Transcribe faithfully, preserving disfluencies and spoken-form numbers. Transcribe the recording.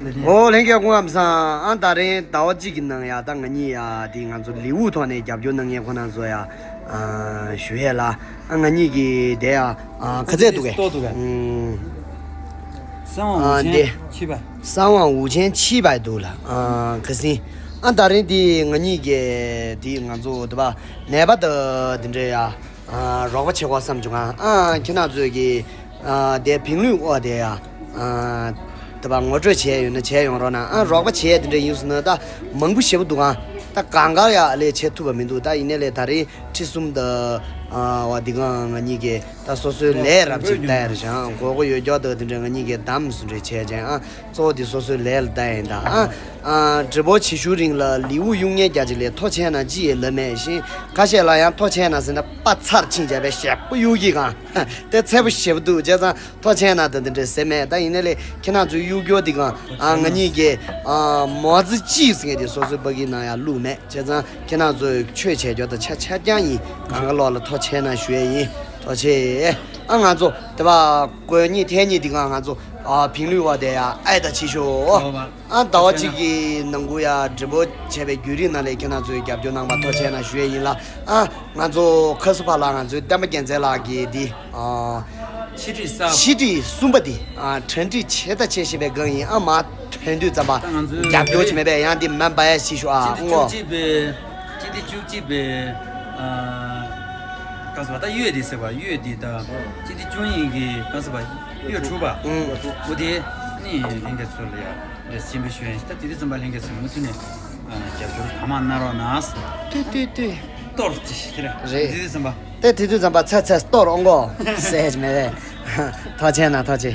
ཨོ་ལྷན་རྒྱས་སྐུ་ཁམས་བཟང་། ཨ་ད་རིང་ཟླ་བ་གཅིག་གི་ནང་ཡ་ད་ང་གཉིས་ཡ་དེ་ང་ཚོ་ལེའུ་ཐོག་ནས་རྒྱབ་སྐྱོར་གནང་མཁན་ཁོ་ན་ཚོ་ཡ་ཨ་ཞུ་ཡས་ལ། ཨ་ང་གཉིས་ཀྱི་དེ་ཡ་ཨ་ག་ཚད་འདུག་གས། ཏོག་འདུག་གས། ཨུམ། གསང་བ་ཨ་འུག་ཆེན་འདི་ཕྱིས་པ། གསང་བ་འུག་ཆེན་ཕྱིས་པ་འདུག་ལ། ཨ་ཁ་སང་ཨ་ད་རིང་དེ་ང་གཉིས་ཀྱི་དེ་ང་ཚོ་དེ་པ་ནད་པ་དང་དེ་འདྲ་ཡ། ཨ་རོགས་པ་བྱེད་དགོས་བསམ་བྱུང་ང་། ཨ་ཁྱེད་རང་ཚོས་ཀྱི་ཨ་དེ་བིང་ལུས་འོག་དེ་ཡ་ཨ་དེ་པ་ངོ་སྤྲོད་བྱས་ཡོད་ན་བྱས་ཡོང་རོགས་གནང་། ཨ་རོགས་པ་བྱས་དེ་འདྲ་ཡིན་སོང་ན་ད་མང་པོ་ཞེ་པོ་འདུག་ཨ། ད་གང་ག་ཡ་ཨ་ལས་བྱེད་ཐུབ་པ་མི་འདུག་ད་ཡིན་ནའི་ལས་ད་རིང་ཁྲི་གསུམ་ད་ཨ་བ་འདི་གང་ང་གཉིས་ཀྱི་ད་སོ་སོའི་ལས་རབ་ཅིག་བལྟ་ཡར་བྱང་དགོས་མཁོ་ཡོད་ཀྱོག་ད་དེ་འདྲ་ང་གཉིས་ཀྱི་གདམ་སུ་འདྲ་བྱས་ཅན་ཨ། གཙོ་བོ་དེ་སོ་སོའི་ལས་ལ་བལྟ་ཡིན་ད། ཨ་ཨ་འབྲི་བོ་བྱེད་ཤུགས་རིང་ལ་ལེའུ་གཡུག་ཉེས་རྒྱ་ཆེ་ལས་ཐོ་ཆེན་ན་ཅི་ཡི་ལ་མེད་ཤིང་ཁ་ཤས་ལ་ཡང་ཐོ་ཆེན་ན་ཟེར་ན་པ་ཚར་ཕྱིན་བྱས་པའི་ཞེ་པོ་གཡུག་གི་གང་དེ་ཚད་པོ་ཞེ་པོ་འདུག་བྱས་ཙང་ཐོ་ཆེན་ན་ད་འདི་འདྲས་ཟེར་མེད། ད་ཡིན་ནའི་ལས་ཁྱེད་རང་ཚོའི་གཡུག་སྐྱོར་འདི་གང་ཨ་ང་གཉིས་ཀྱི་ཨ་མོ་ཙི་ཅི་ཟེར་མཁན་དེ་སོ་སོའི་ཕ་གིའི་ནང་ཡང་བླུགས་མེད། བྱས་ཙང་ཁྱེད་རང་ཚོའི་ཆོས་བྱས་རྒྱུ་ད་ཆ་ཆ་རྐྱང་ཡིན། གང་ག་ལོག་ལ་ཐོ་ཆེན་ན་ཞུ་ཡས་ཡིན། ཐོ་ཆེ་ཨ་ང་ཚོ་དེ་པ་གོ་གཉིས་ཐེངས་གཉིས་འདི་གང་ང་ཚོ་ཨ་བིང་ལུས་བ་དེ་ཡ་ཨའི་ད་ཕྱི་ཤོ། ཨ་ཟླ་བ་གཅིག་གི་ནང་གུ་ཡ་འབྲི་བོ་བྱས་པའི་བརྒྱུད་རིམ་ནང་ལས་ཁྱེད་རང་ཚོའི་རྒྱབ་སྐྱོར་གནང་པ་ཐོ་ཆེ་ན་ཞུ་ཡས་ཡིན་ལ། ཨ་ང་ཚོ་ཁ་སུ་ཕ་ལ་ང་ཚོའི་བསྟན་པ་རྒྱལ་མཚན་ལགས་ཀྱི་འདི་ཨ་ཕྱི་དྲིལ་གསར་ཕྱི་དྲིལ་གསུམ་པ་འདི་ཨ་གྲ་སྒྲིག་བྱེད་ད་བྱེད་བཞིན་པའི་སྒང་ཡིན། ཨ་མ་ཐོན་དུས་ཙམ་པ་ད་ང་ཚོའི་རྒྱབ་སྐྱོར་བྱེད་མེད་པས་ཡང་འདི་མ་འབའ་ཡ་ཤི་ཤོ་ཨ་སྤྱི་ཟླ་ཨང་གོ། བཅུ་གཅིག་པའི་སྤྱི་ཟླ་བཅུ་གཅིག་པའི་ཨ་ག་ཟེར་བ་ད་གཡོས་འདི་ཟེར་བ་གཡོས་འདི་ད་སྤྱི་ཟླ་བཅུ་གཉིས་ཀྱི་ག་ཟེར་བ་གཡོས་དྲུག་པ། ཨང་། འོ་དེ་ནི་ལྷན་རྒྱས་ཚོ་ལ་ཡ་འདྲ་ཆེན་པོ་ཞུ་ཡ་ཡིན། ད་དེ་དུས་ཙམ་པ་ལྷན་རྒྱས་ཚོ་མུ་མཐུད་ནས་ཨ་རྒྱབ་སྐྱོར་གང་མང་གནང་རོགས་གནང་། ཏུ་ཏུ་ཏུ། གཏོར་ཅི་ཞིག་རེད། རེད། དེ་དུས་ཙམ་པ། ཏེ་དེ་དུས་ཙམ་པ་ཚ་ཚ་གཏོར་ཨང་གོ། ཟེར་མེད་རེད། ཐོ་ཆེན་ན་ཐོ་ཆེ།